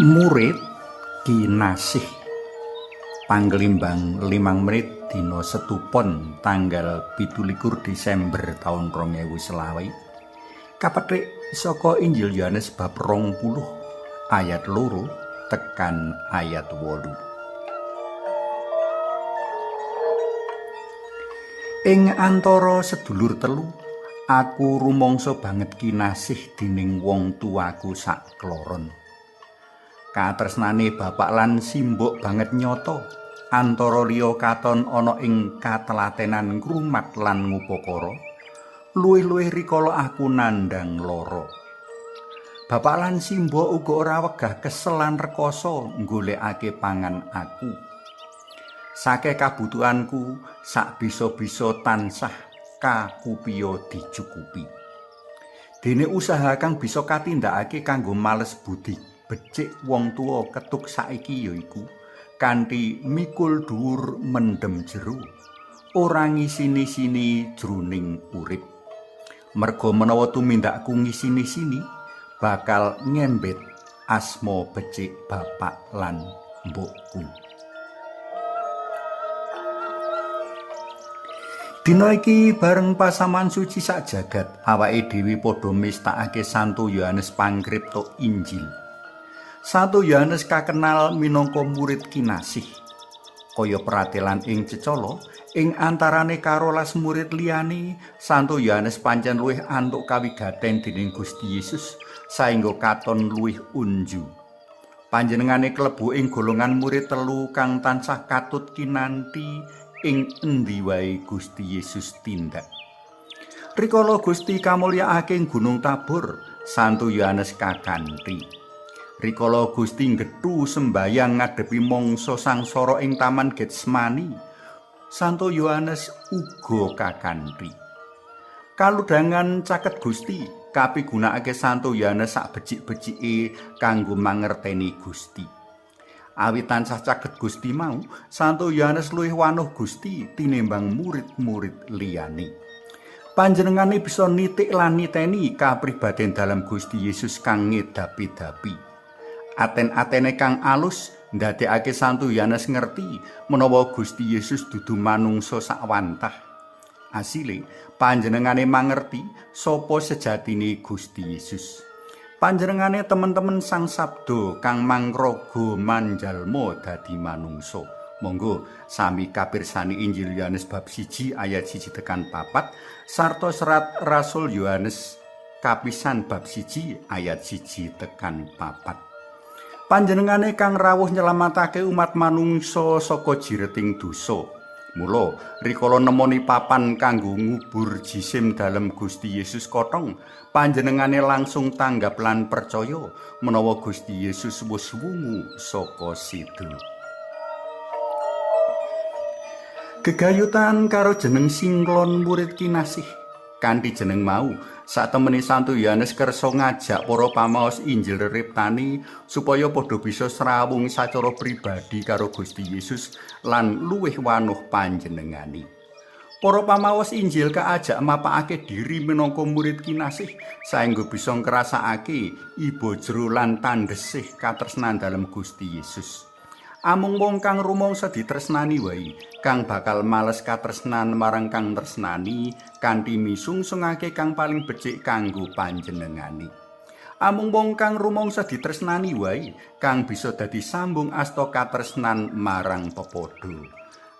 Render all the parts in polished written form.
Murid Kinasih Panglimbang 5 menit dina Setu Pon tanggal 27 Desember taun 2020 kapethik saka Injil Yohanes bab 20 ayat 2 tekan ayat 8. Ing antara sedulur telu, aku rumangsa banget kinasih dening wong tuaku sakloron. Katresnane bapak lan simbok banget nyata, antara liya katon ana ing katelatenan ngrumat lan ngupakara, luwih-luwih rikala aku nandhang lara. Bapak lan simbok uga ora wegah kesel lan rekoso nggolekake pangan aku. Sakeh kabutuhanku sak bisa-bisa tansah kakupiya dicukupi. Dene usaha kang bisa katindakake kanggo males budi becik wong tuwa ketuk saiki yaiku kanthi mikul dhuwur mendem jero, ora ngisini-sini jroning urip. Merga menawa tumindakku ngisini-sini bakal ngembet asma becik bapak lan mbokku. Dina iki bareng pasaman suci sak jagat, awake dhewe padha mestakake Santo Yohanes Pangkripta Injil. Santo Yohanes kakenal minangka murid kinasih. Kaya pratelan ing cecala, ing antarane 12 murid liyane, Santo Yohanes pancen luwih antuk kawigaten dening Gusti Yesus saengga katon luwih unju. Panjenengane klebu ing golongan murid telu kang tansah katut kinanti ing endi wae Gusti Yesus tindak. Rikala Gusti kamulyakake ing Gunung Tabor, Santo Yohanes kakanthi. Rikala Gusti nggethu sembayang ngadepi mangsa sangsara ing Taman Getsemani, Santo Yohanes uga kakanthi. Kaludhangan caket Gusti kapigunakake Santo Yohanes sak becik-becike kanggo mangerteni Gusti. Awit tansah caket Gusti mau, Santo Yohanes luwih wanuh Gusti tinimbang murid-murid liyane. Panjenengane bisa nitik lan niteni kapribaden dalem Gusti Yesus kang ngedapi-dapi. Aten-atene kang alus ndadekake Santo Yohanes ngerti menawa Gusti Yesus dudu manungsa sakwantah. Asile panjenengane mangerti sapa sejatine Gusti Yesus. Panjenengane temen-temen Sang Sabda kang mangraga manjalma dadi manungsa. Monggo sami kapirsani Injil Yohanes bab 1 ayat 1 tekan 4 sarta serat Rasul Yohanes kapisan bab 1 ayat 1 tekan 4. Panjenengane kang rawuh nyelametake umat manungsa saka jireting dosa. Mula rikala nemoni papan kanggo ngubur jisim dalem Gusti Yesus kotong, panjenengane langsung tanggap lan percaya menawa Gusti Yesus wis wungu saka seda. Gegayutan karo jeneng Singlon murid kinasih. Kanthi jeneng mau, satemene Santo Yohanes kersa ngajak para pamaos Injil reriptani supaya padha bisa srawung sacara pribadi karo Gusti Yesus lan luwih wanuh panjenengane. Para pamaos Injil kaajak mapakake diri minangka murid kinasih saengga bisa ngrasakake iba jero lan tandhesih katresnan dalem Gusti Yesus. Amung wong kang rumangsa ditresnani wae kang bakal males katresnan marang kang tresnani kanthi misungsungake kang paling becik kanggo panjenengane. Amung wong kang rumangsa ditresnani wae kang bisa dadi sambung asta katresnan marang pepadha.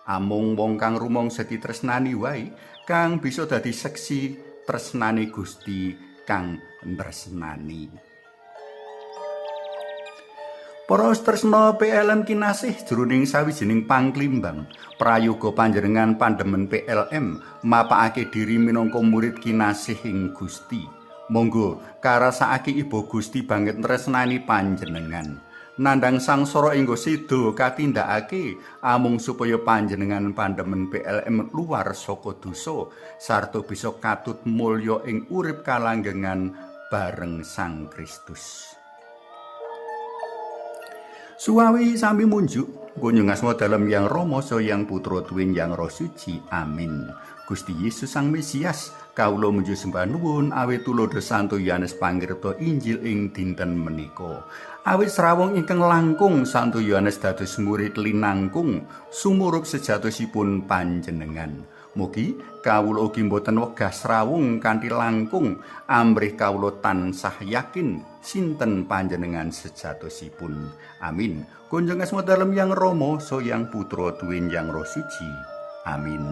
Amung wong kang rumangsa ditresnani wae kang bisa dadi seksi tresnane Gusti kang tresnani. Para tresna PLM kinasih jroning sawijining pangklimbang, prayoga panjenengan pandemen PLM mapakake diri minangka murid kinasih ing Gusti. Monggo karasakake iba Gusti banget tresnani panjenengan. Nandhang sangsara engga seda katindakake amung supaya panjenengan pandemen PLM luar saka dosa sarta bisa katut mulya ing urip kalanggengan bareng Sang Kristus. Suwawi sami munjuk, kunjung asma dalem Yang Rama Saha Yang Putra tuwin Yang Roh Suci. Amin. Gusti Yesus Sang Mesias Kawula muju sembah nuwun awit tuladha Santo Yohanes Pangripta Injil ing dinten menika. Awit srawung ingkang langkung, Santo Yohanes dados murid linangkung sumurup sejatosipun panjenengan. Mugi kawula ugi mboten wegah srawung kanthi langkung, amrih kawula tansah yakin sinten panjenengan sejatosipun. Amin. Kunjung asma Dalem Yang Rama, Sang Putra tuwin Yang Roh Suci. Amin.